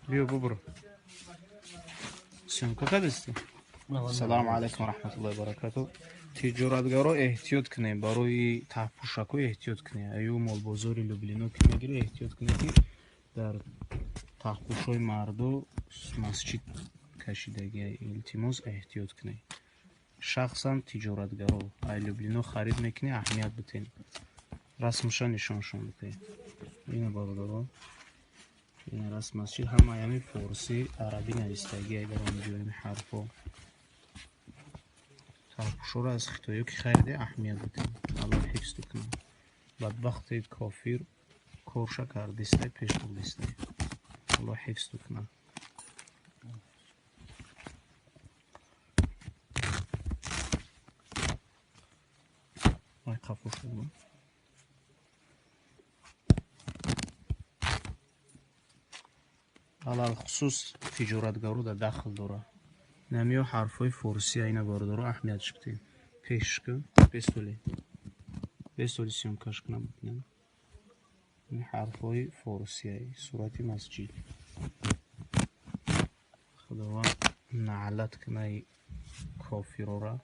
Биё бубуро. Съёмка кардасти? Салому алайкум ва раҳматуллоҳи ва баракату. Тиҷоратгаро эҳтиёт кунед, барои таҳпӯшакҳо эҳтиёт кунед. Аю молбозори Люблино ки мегирӣ, эҳтиёт кунед, ки дар таҳпӯшҳои марду масҷид кашидагия. Илтимос, эҳтиёт кунед. Шахсан тиҷоратгаро ай Люблино харид мекунед, аҳамият битен. Расмша нишоншон битен. Ина бародаро, ина расм масҷид, ҳама ями форсӣ, арабӣ навистагия дар он ҷои ҳарфҳо. Таҳпӯшҳоро аз хитоиё ки хариде, аҳамият битен. Аллоҳ ҳифз кунад. Бадбахти кофир корша кардистай, пеш бурдистай. Аллоҳ ҳифз кунад. Ай қафо шуд. Алалхусус тиҷоратгаро дар дахл дорад. Намиё ҳарфҳои форсӣ айна бародаро аҳамиятш битен. Пеш кун, бестоли. Бестоли съёмкаш кунам бибинам. Ин ҳарфҳои форсӣ сурати масҷид. Худованд наълат кунаи кофирора.